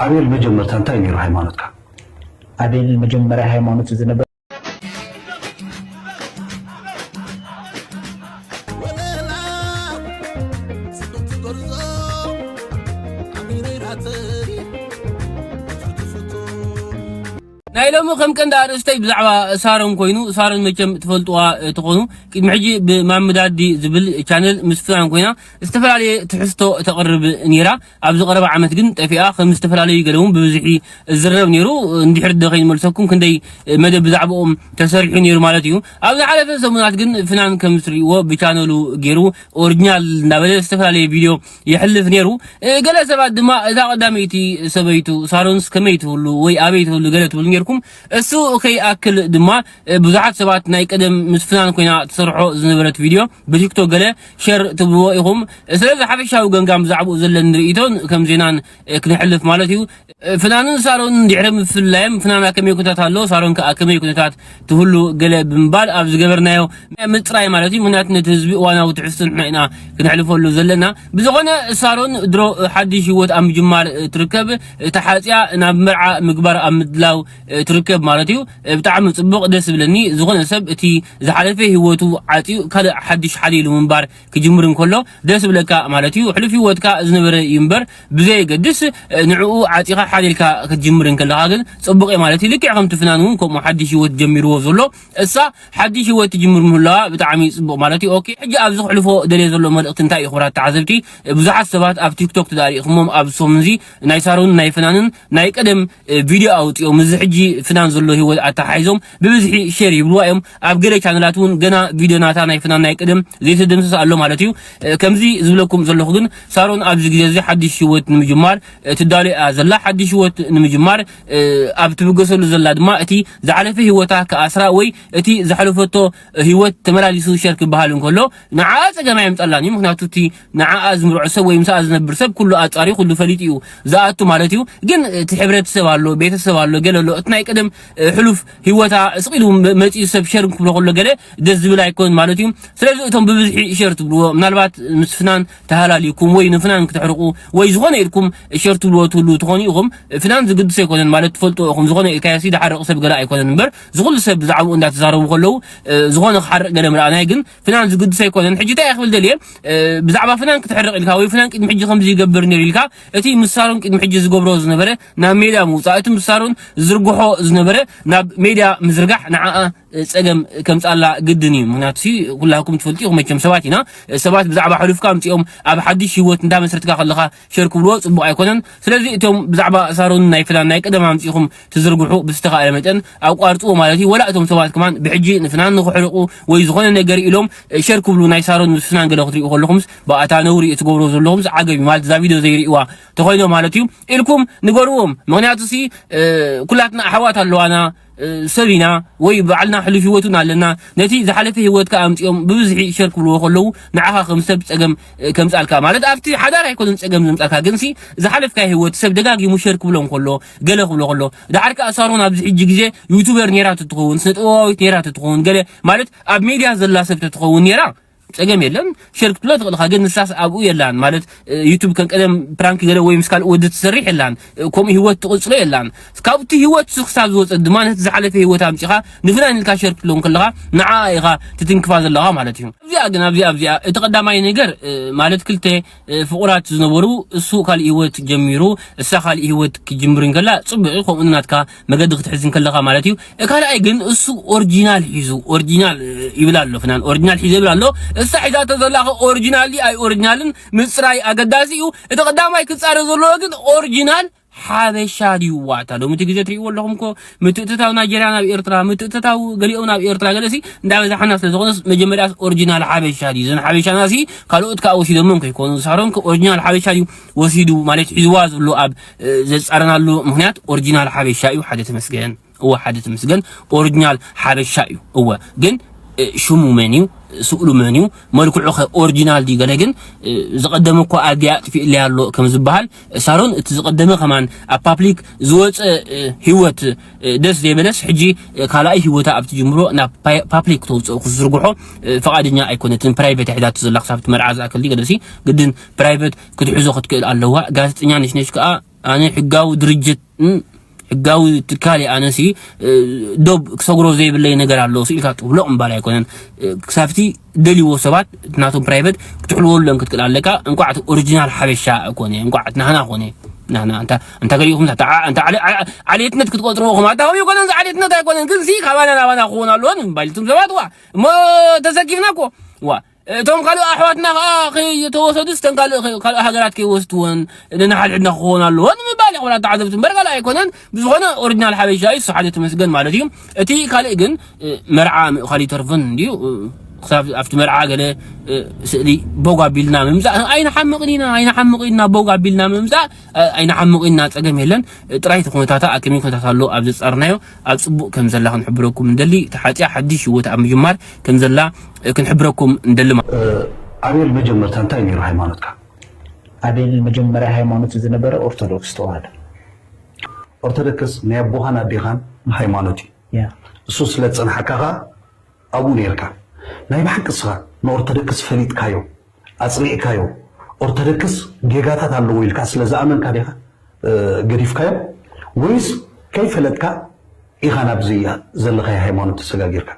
ኣቤል መጀመርታ እንታይ ነይሩ ሃይማኖትካ? ኣቤል መጀመርያ ሃይማኖቱ ዝነበረ ናይ ሎሚ ከም ቀንዲ ኣርእስተይ ብዛዕባ ሳሮን ኮይኑ፣ ሳሮን መቸም ትፈልጥዋ ትኾኑ፣ ቅድሚ ሕጂ ብማምዳዲ ዝብል ቻነል ምስ ፍናን ኮይና ዝተፈላለየ ትሕዝቶ ተቕርብ ነይራ። ኣብዚ ቀረባ ዓመት ግን ጠፊኣ፣ ከም ዝተፈላለዩ ገለ እውን ብብዝሒ ዝዝረብ ነይሩ። እንድሕር ዶ ከይንመልሰኩም ክንደይ መደብ ብዛዕባኦም ተሰሪሑ ነይሩ ማለት እዩ። ኣብ ዝሓለፈ ሰሙናት ግን ፍናን ከም ትርእይዎ ብቻነሉ ገይሩ ኦሪጂናል እንዳበለ ዝተፈላለየ ቪድዮ የሕልፍ ነይሩ። ገለ ሰባት ድማ እዛ ቀዳመይቲ ሰበይቱ ሳሮንስ ከመይ ትህሉ ወይ ኣበይ ትህሉ ገለ ትብሉ ነይርኩም። እሱ ከይኣክል ድማ ብዙሓት ሰባት ናይ ቀደም ምስ ፍናን ኮይና ትሰርሖ ዝነበረት ቪድዮ ብቲክቶክ ገለ ሸር ትብልዎ ኢኹም። ስለዚ ሓፈሻዊ ገምጋም ብዛዕባኡ ዘለኒ ርእይቶን ከም ዜናን ክነሕልፍ ማለት እዩ። ፍናንን ሳሮን ድሕሪ ምፍላዮም ፍናና ከመይ ኩነታት ኣሎ፣ ሳሮን ከኣ ከመይ ኩነታት ትህሉ ገለ ብምባል ኣብ ዝገበርናዮ ናይ ምጽራይ ማለት እዩ። ምክንያቱ ነቲ ህዝቢ እዋናዊ ትሕዝቶ ንሕና ኢና ክነሕልፈሉ ዘለና። ብዝኾነ ሳሮን ድሮ ሓድሽ ህይወት ኣብ ምጅማር ትርከብ፣ ተሓጽያ ናብ መርዓ ምግባር ኣብ ምድላው ትርከብ ማለት እዩ። ብጣዕሚ ጽቡቕ፣ ደስ ይብለኒ። ዝኾነ ሰብ እቲ ዝሓለፈ ህይወቱ ዓጽዩ ካልእ ሓድሽ ሓሊሉ ምንባር ክጅምር እንከሎ ደስ ይብለካ ማለት እዩ። ሕሉፍ ህይወትካ ዝነበረ እዩ እምበር ብዘየገድስ ንዕኡ ዓጺኻ ሓሊልካ ክትጅምር እንከለኻ ግን ጽቡቕ እዩ ማለት እዩ። ልክዕ ከምቲ ፍናን እውን ከምኡ ሓድሽ ህይወት ጀሚርዎ ዘሎ እሳ ሓድሽ ህይወት ትጅምር ምህላዋ ብጣዕሚ ጽቡቕ ማለት እዩ። ኦኬ፣ ሕጂ ኣብዚ ክሕልፎ ደልየ ዘሎ መልእኽቲ እንታይ እዩ? ክቡራት ተዓዘብቲ፣ ብዙሓት ሰባት ኣብ ቲክቶክ ተዳሪእኹሞም ኣብዚ ሰሙን እዚ ናይ ሳሮን ናይ ፍናንን ናይ ቀደም ቪድዮ ኣውጺኦም እዚ ሕጂ ፍናን ዘሎ ህይወት ኣተሓሒዞም ብብዝሒ ሼር ይብልዋ እዮም። ኣብ ገለ ቻነላት እውን ገና ቪድዮ ናታ ናይ ፍናን ናይ ቀደም ዘይተደምሰሰ ኣሎ ማለት እዩ። ከምዚ ዝብለኩም ዘለኹ ግን ሳሮን ኣብዚ ግዜ እዚ ሓድሽ ህይወት ንምጅማር ትዳሎ እያ ዘላ። ሓድሽ ህይወት ንምጅማር ኣብ ትብገሰሉ ዘላ ድማ እቲ ዝሓለፈ ህይወታ ክኣስራ ወይ እቲ ዘሕለፈቶ ህይወት ተመላሊሱ ሸር ክበሃል እንከሎ ንዓ ጸገም ኣየምጸላን እዩ። ምክንያቱ እቲ ንዓኣ ዝምርዖ ሰብ ወይ ምስኣ ዝነብር ሰብ ኩሉ ኣጻሪ ኩሉ ፈሊጡ እዩ ዝኣቱ ማለት እዩ። ግን እቲ ሕብረተሰብ ኣሎ፣ ቤተሰብ ኣሎ፣ ገለ ኣሎ። እቲ ናይ ቀደም ሕሉፍ ህይወታ ስቕ ኢሉ መጺኡ ሰብ ሸር ክብሎ ከሎ ገለ ደስ ዝብል ኣይኮን ማለት እዩ። ስለዚ እቶም ብብዝሒ ሸር ትብልዎ ምናልባት ምስ ፍናን ተሃላሊኩም ወይ ንፍናን ክትሕርቁ ወይ ዝኾነ ኢልኩም ሸር ትብልዎ ትህሉ ትኾኑ ኢኹም። ፍናን ዝግድስ ኣይኮነን ማለት ትፈልጡ ኢኹም። ዝኾነ ኢልካዮ ሲ ዝሓርቕ ሰብ ገለ ኣይኮነን እምበር ዝኹሉ ሰብ ብዛዕባኡ እንዳተዛረቡ ከለዉ ዝኾነ ክሓርቕ ገለ ምርኣናይ ግን ፍናን ዝግድስ ኣይኮነን። ሕጂ እንታይ ክብል ደልየ ብዛዕባ ፍናን ክትሕርቕ ኢልካ ወይ ፍናን ቅድሚ ሕጂ ከምዚ ይገብር ነይሩ ኢልካ እቲ ምስ ሳሮን ቅድሚ ሕጂ ዝገብሮ ዝነበረ ናብ ሜድያ ምውፃእ እቲ ምስ ሳሮን ዝዝርግሖ ዝነበረ ናብ ሜድያ ምዝርጋሕ ንዓኣ ጸገም ከምጻላ ግድን እዩ። ምክንያቱ ኩላኩም ትፈልጡ ኢኹም መቸም ሰባት ኢና። ሰባት ብዛዕባ ሕሉፍካ ኣምጺኦም ኣብ ሓድሽ ህይወት እንዳመስረትካ ከለኻ ሸር ክብልዎ ጽቡቕ ኣይኮነን። ስለዚ እቶም ብዛዕባ ሳሮን ናይ ፍናን ናይ ቀደም ኣምጺኹም ትዝርግሑ ብዝተኻእለ መጠን ኣቋርጽዎ ማለት እዩ። ወላ እቶም ሰባት ከማን ብሕጂ ንፍናን ንኽሕርቁ ወይ ዝኾነ ነገር ኢሎም ሸር ክብሉ ናይ ሳሮን ምስ ፍናን ገለ ክትሪኡ ከለኹምስ ብኣታ ነውሪ እዩ ትገብሮ ዘለኹምስ ዓገብ እዩ ማለት እዛ ቪድዮ ዘይርእዋ ተኾይኖም ማለት እዩ ኢልኩም ንገርዎም። ምክንያቱ ሲ ኩላትና ኣሕዋት ኣለዋና ሰብ ኢና ወይ ባዕልና ሕሉፍ ህይወት እውን ኣለና። ነቲ ዝሓለፈ ህይወትካ ኣምጺኦም ብብዝሒ ሸር ክብልዎ ከለዉ ንዓኻ ከም ሰብ ጸገም ከምጻልካ ማለት ኣብቲ ሓዳር ኣይኮነን ጸገም ዘምጻልካ ግን ሲ ዝሓለፍካ ህይወት ሰብ ደጋጊሙ ሸር ክብሎ እንከሎ ገለ ክብሎ ከሎ ዳሓር ከኣ ሳሮን ኣብዚ ሕጂ ግዜ ዩቱበር ነይራ ትትኸውን ስነ ጥበባዊት ነይራ ትትኸውን ገለ ማለት ኣብ ሜድያ ዘላ ሰብ ተትኸውን ነይራ ጸገም የለን። ሸር ክትብሎ ትኽእል ኢኻ ግን ንሳስ ኣብኡ የላን ማለት ዩቱብ ከም ቀደም ፕራንክ ገለ ወይ ምስ ካልእ ወዲ ትሰርሕ የላን። ከምኡ ህይወት ትቕጽሎ የላን። ካብቲ ህይወት ሱ ክሳብ ዝወጸት ድማ ነቲ ዝሓለፈ ህይወት ኣምጺኻ ንፍናን ኢልካ ሸር ክትብሎ እንከለኻ ንዓኣ ኢኻ ትትንክፋ ዘለኻ ማለት እዩ። ኣብዚኣ ግን ኣብዚኣ ኣብዚኣ እቲ ቀዳማይ ነገር ማለት ክልተ ፍቑራት ዝነበሩ እሱ ካልእ ህይወት ጀሚሩ እሳ ካልእ ህይወት ክጅምር እንከላ ጽቡቕ እዩ። ከምኡ ናትካ መገዲ ክትሕዝ እንከለኻ ማለት እዩ። ካልኣይ ግን እሱ ኦሪጂናል ሒዙ ኦሪጂናል ይብል ኣሎ ፍናን ኦሪጂናል ሒዘ ይብል ኣሎ። እሳ ሒዛቶ ዘላ ከ ኦሪጂናል ድዩ ኣይ ኦሪጂናልን ምጽራይ ኣገዳሲ እዩ። እቲ ቀዳማይ ክጻረ ዘለዎ ግን ኦሪጂናል ሓበሻ ድዩ ዋታ ሎሚ እቲ ግዜ ትርእይዎ ኣለኹም እኮ ምትእትታው ናይጀርያ ናብ ኤርትራ ምትእትታው ገሊኦም ናብ ኤርትራ ገለሲ እንዳበዛሓና ስለ ዝኾነስ መጀመርያስ ኦሪጂናል ሓበሻ ድዩ ዘን ሓበሻና ሲ ካልኦት ከዓ ወሲዶሞም ከይኮኑ ሳሮን ከ ኦሪጂናል ሓበሻ ድዩ ወሲዱ ማለት ሒዝዋ ዘሎ ኣብ ዘጻረናሉ ምክንያት ኦሪጂናል ሓበሻ እዩ ሓደ ተመስገን እወ ሓደ ተመስገን ኦሪጂናል ሓበሻ እዩ እወ ግን ሽሙ መን እዩ ስእሉ መን እዩ መልክዑ ከ ኦሪጂናል ድዩ ገለ ግን ዝቐደመ እኮ ኣድያ ኣጥፊእለይ ኣሎ ከም ዝበሃል ሳሮን እቲ ዝቐደመ ከማን ኣብ ፓብሊክ ዝወፀ ህይወት ደስ ዘይበለስ ሕጂ ካልኣይ ህይወታ ኣብ ትጅምሮ ናብ ፓብሊክ ተውፅኦ ክትዝርግሖ ፈቓደኛ ኣይኮነትን ፕራይቬት ሒዛቶ ዘላ ክሳብ እቲ መርዓ ዝኣክል ድዩ ገለሲ ግድን ፕራይቬት ክትሕዞ ክትክእል ኣለዋ ጋዜጠኛ ነሽነሽ ከዓ ኣነ ሕጋዊ ድርጅት ሕጋዊ ትካል ኣነሲ ዶብ ክሰግሮ ዘይብለይ ነገር ኣሎ ኢልካ ጥብሎ እምባል ኣይኮነን። ክሳብቲ ደልይዎ ሰባት ናቶም ፕራይቨት ክትሕልወሎም ክትክእል ኣለካ። እንቋዕ ኦሪጂናል ሓበሻ ኮነ እንቋዕ ናህና ኮነ ናህና እንታ እንታ ገሊኹም እንታ ዓሌትነት ክትቆጥርዎ ኹም ኣታዊ ኮነ ዓሌትነት ኣይኮነን። ግን ሲ ካባና ናባና ክኾን ኣለዎን እምባል እቶም ሰባት ዋ እሞ ተሰኪፍና እኮ ዋ እቶም ካልእ ኣሕዋትና ከዓ ከይተወሰዱስ እተን ካልእ ሃገራት ከይወስድወን ንናሓድሕድና ክኾን ኣለዎ ንምባል ይኽብላ ተዓዘብቲ እምበር ካልእ ኣይኮነን። ብዝኾነ ኦሪጂናል ሓበሻ እዩ እሱ ሓደ ተመስገን ማለት እዩ። እቲ ካልእ ግን መርዓ ምእኻል ይተርፍን እንዲዩ ክሳብ ኣብቲ መርዓ ገለ ስእሊ ቦግ ኣቢልና ምምፃእ ኣይንሓምቕን ኢና ኣይንሓምቕ ኢና ቦግ ኣቢልና ምምፃእ ኣይንሓምቕ ኢና ጸገም የለን። ጥራይ እቲ ኩነታታ ኣብ ከመይ ኩነታት ኣሎ ኣብ ዘፃርናዮ ኣብ ፅቡቅ ከም ዘላ ክንሕብረኩም እንደሊ ተሓፅያ ሓድሽ ህይወት ኣብ ምጅማር ከም ዘላ ክንሕብረኩም እንደሊ ማለት ኣቤል መጀመርታ እንታይ ነይሩ ሃይማኖትካ? ኣቤል መጀመርያ ሃይማኖቱ ዝነበረ ኦርቶዶክስ ተዋህዶ። ኦርቶዶክስ ናይ ኣቦኻን ኣዴኻን ሃይማኖት እዩ። እሱ ስለ ዝፀንሓካ ከዓ ኣብኡ ነይርካ። ናይ ብሓቂ እስኻ ንኦርቶዶክስ ፈሊጥካዮ፣ ኣፅሊእካዮ፣ ኦርቶዶክስ ጌጋታት ኣለዎ ኢልካ ስለ ዝኣመንካ ዲኻ ገዲፍካዮ ወይስ ከይፈለጥካ ኢኻ ናብዚ ዘለኻዮ ሃይማኖት ተሰጋጊርካ?